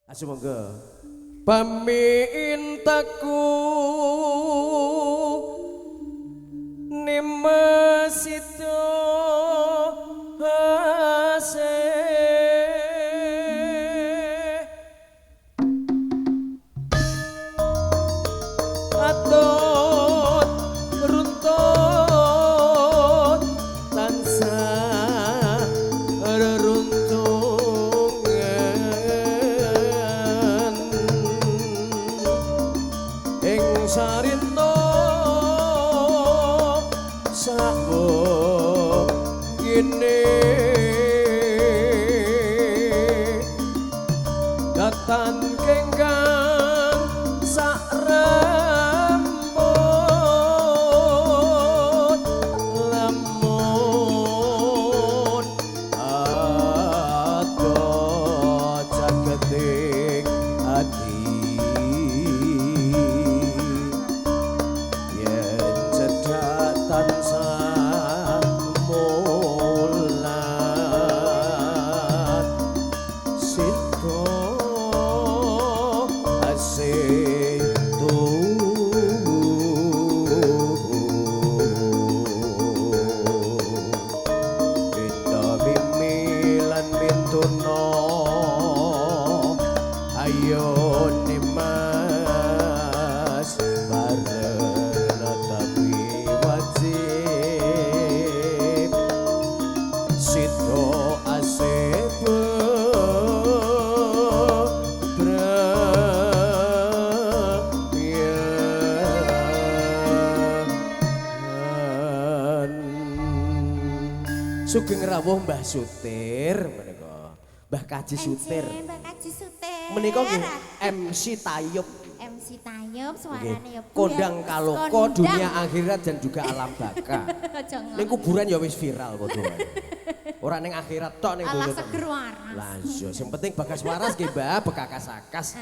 Sumangga. Pamintaku nimasito hase atut runtut tansah reruntungan ing sarinta sawo gene datan kengkang sak rambut lamun ado caketing ati yen cedhak tansah mulat sida asih tuhu Pinta mimi lan mintuna ayo nimas bareng natapi wajib sida asih bebrayan. Sugeng rawuh Mbah Sutir menika. Mbah Kaji Sutir. Mbah Kaji Sutir. Menika nggih MC Tayub. MC Tayub suarane ya kondang kaloko dunia akhirat dan juga alam baka. Ning kuburan ya wis viral padha wae. Ora ning akhirat tok ning donya. Alah seger waras. Lah iya, sing penting bagas waras nggih Mbah, bekakas-akas.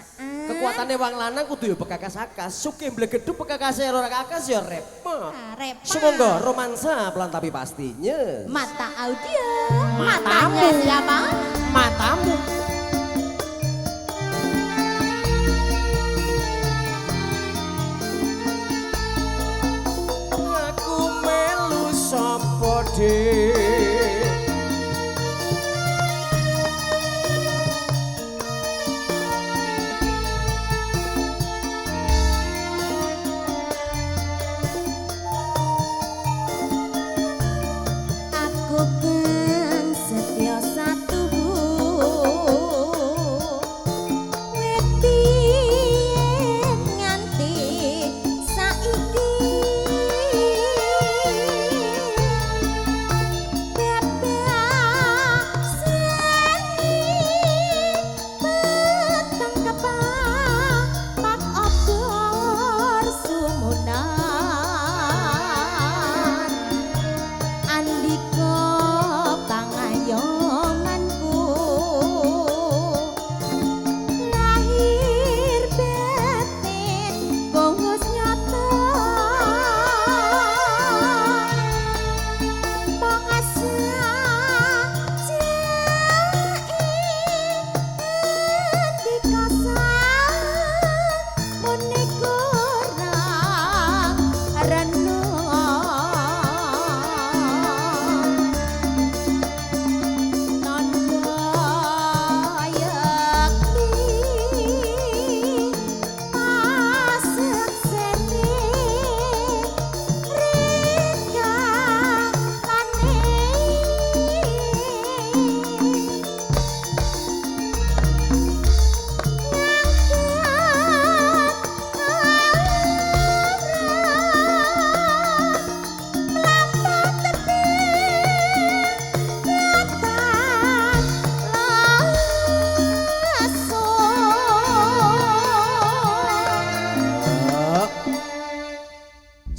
Kekuatane wong lanang kudu ya bekakas-akas. Sugih mblegedhu bekakase ora kakas ya repot. Repot. Sumangga romansa pelan tapi pastinya. Mata audio. Matamu siapa? Matamu. Aku melu sapa dik? Aku kang setya satuhu wedi nganti saiki bebas seni peteng kepapak obor sumunan andika pangayomanku lahir batin wis nyata mong asajake andika samune kurang rena tandha yekti paseksene ringkane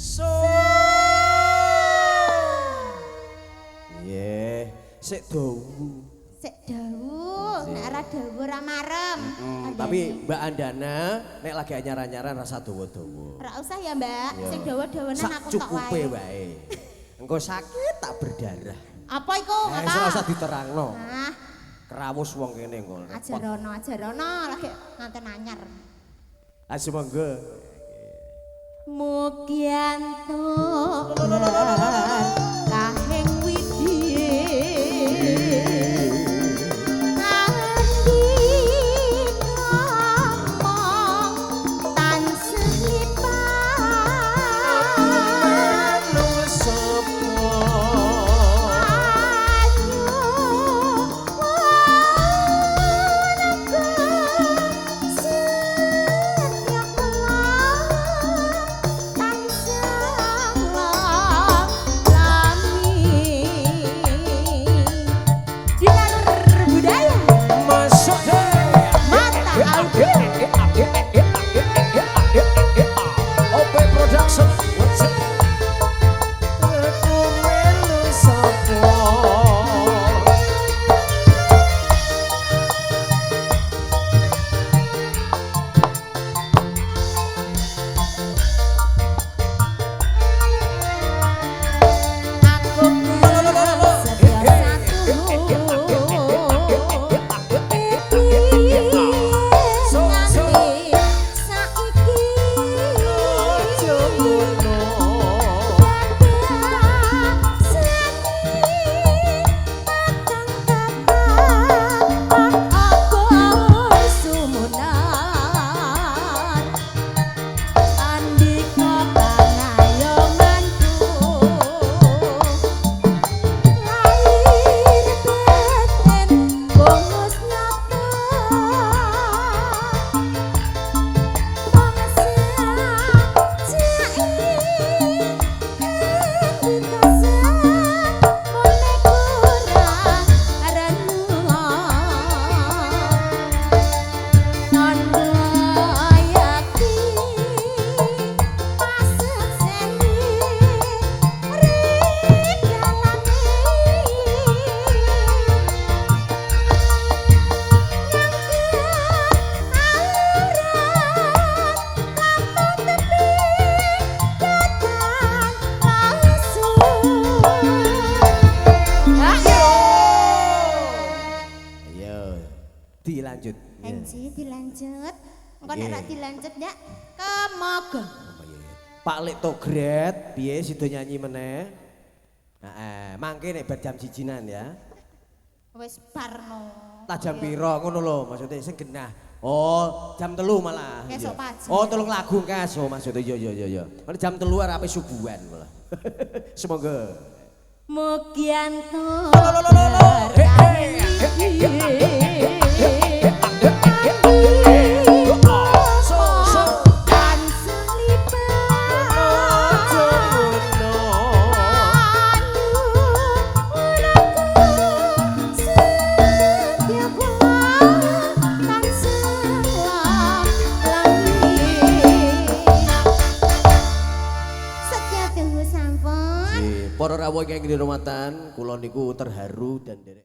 So. Nggih, sik dawu. Sik dawu, nek ora dawu ora marem. Tapi Mbak Andana nek lagi anyar-anyaran rasa dawa-dawa. Ora usah ya, Mbak. Sing dawa-dawanan aku tok wae. Sak cukupe wae. Engko sakit tak berdarah. Apa iku? Apa? Ora usah diterangno. Nah. Kerawus wong kene kok. Ajarono, ajarono lagi nganten anyar. Asu monggo. Mugi entuk kahing widhi. Dilanjut. Enji dilanjut. Engko nek ora dilanjut ndak kemoga. Pak Lek Togret piye sida nyanyi meneh? Heeh, mangke nek bar jam 1-an ya. Wis barno. Ta jam pira ngono lho maksudnya sing genah. Oh, jam 3 malah. Esuk pagi. Oh, 3 lagu kas oh maksudnya iya iya iya. Malah jam 3 arepe subuhan malah. Semoga. Mugi entuk Para rawuh ingkang kinurmatan, kula niku terharu dan derek